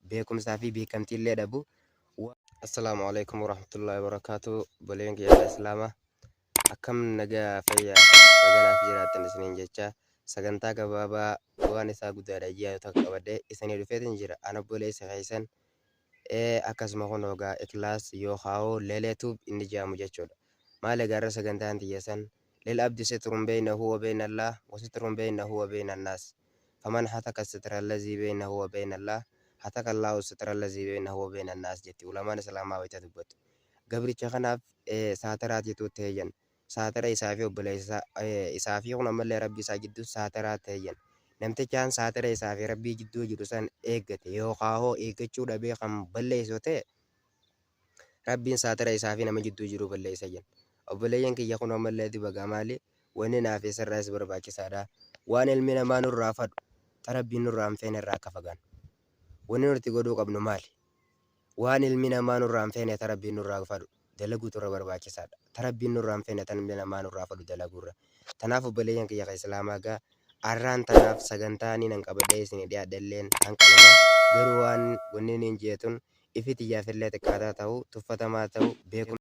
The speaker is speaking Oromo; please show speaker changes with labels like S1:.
S1: Beekumsaa fi beekamtiillee dhabu. Assalaamu alaikum warahmatullahi wabarakaatu. Obboleeyyan kiyya Islaamaa, akkam nagaa, fayyaa, baganaaf jiraattan isiniin jecha, sagantaa gabaabaa bu'aan isaa guddaadha ji'a tokko qabadhee isinii dhufeetin jira. Ana obboleessa keessan akkasuma kun ogaa Iklaas yookaa'oo Lelee Tube inni jedhamu jechuudha. Maal egaa, irra sagantaan tiyya san lil abdi sitrun beynahu wa beyna Allah wa sitrun beynahu wa beyna annaas, faman hataka sitra allazii beynahu wa beyna Allah hataka Allahu sitra allazii beynahu wa beyna annaas jetti ulamaan Islaamaa wayita dubbattu. Gabricha kanaaf saataraatiitu ta'e jenna. Saatara isaa fi obboleessa isaa fi kun ammallee Rabbi isaa gidduu saataraa ta'e jenna. Namtichaan saatara isaa fi Rabbii gidduu jiru san eeggate yookaa hoo eeggachuu dhabee kan balleessu ta'e, Rabbiin saatara isaa fi nama jidduu jiru balleessa jenna. Obboleeyyan kiyya, kun ammallee dibagaa maali? Wanni naaf isarraas barbaachisaadha. Waan ilmi namaa nurraa fadhu ta Rabbiin nurraa hin feene irraa akka fagaannu. Wanni nuti godhuu qabnu maali? Waan ilmi namaa nurraa hin feene ta Rabbiin nurraa fadhu dalaguutu irra barbaachisaadha. Ta Rabbiin nurraa hin feene tan ilmi namaa nurraa fadhu dalaguurra. Tanaaf obboleeyyan kiyya ka Islaamaa gaa, arraan tanaaf sagantaa ani nan qabadhee isinii dhiyaadhelleen hanqanuma. Garuu waan wanni niin je'e tun ifi tiyyaafillee xiqqaataa ta'u, tuffatamaa ta'u, beekumsa.